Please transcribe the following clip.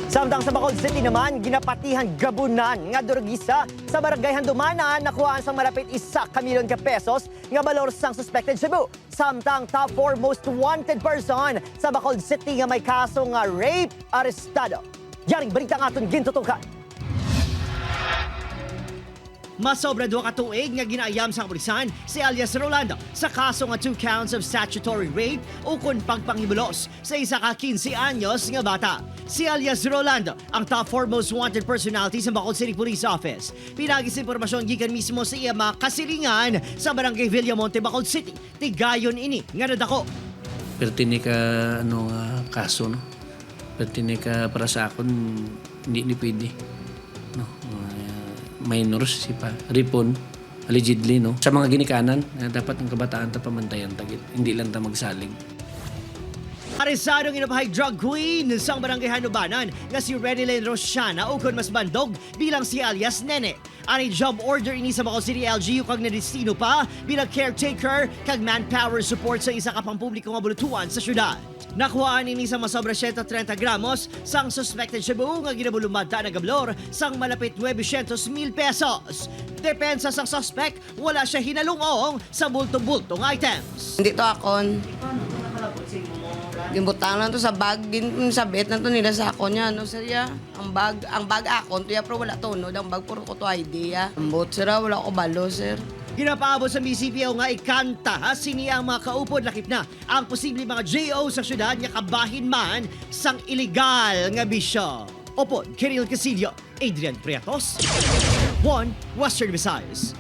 Samtang sa Bacolod City naman, ginapatihan gabunan nga durgisa sa barangay Handumanan, nakuhaan sang malapit 1 ka milyon ka pesos nga balor sang suspected shabu. Samtang top 4 most wanted person sa Bacolod City nga may kaso nga rape, arestado. Yaring balita nga aton gintutukan. Masobra 2 ka tuig nga ginaayam sa kapulisan si alias Rolando sa kaso nga two counts of statutory rape o kon pagpanghibulos sa isa ka 15 anyos nga bata. Si alias Rolando ang top 4 most wanted personality sa Bacolod City Police Office. Pinagi sa impormasyon gikan mismo sa iya mga kasilingan sa Barangay Villamonte, Bacolod City. Tigayon ini nga nadako. Pertine ka ano nga kaso, no? Pertine ka para sa akon, hindi ni pwede, no? Minors si pa ripon allegedly, no, sa mga ginikanan, dapat ang kabataan ta pamantayan tagit, hindi lang ta magsalig. Arestadong inapahay drug queen sa barangay Hanubanan nga si Renilyn Rosiana o kon mas bandog bilang si alias Nene. Ani job order ini sa Bacolod City LGU kag nadestino pa bilang caretaker kag manpower support sa isa ka pampubliko nga bulutuan sa syudad. Nakuhaan ini sa masobra 130 gramos sang suspected shabu nga ginabulumada na gablor sang malapit 900 mil pesos. Depensa sang suspect, wala siya hinalungong sa bulto-bultong items. Hindi to akon. Gimbutang lang to sa bag, gin sabit na to nila sa akon niya, no sir ya. Ang bag akon to ya, pero wala tunod ang bag, puro ko to ID ya. Ambot sir, ah, wala ko balo, sir. Ginapaabot sa BCPO nga ikanta sini ang mga kaupod lakip na ang posible mga JO sa syudad nga kabahin man sang illegal nga bisyo. Upod, Kiril Casillo, Adrian Prietos, 1 Western Visayas.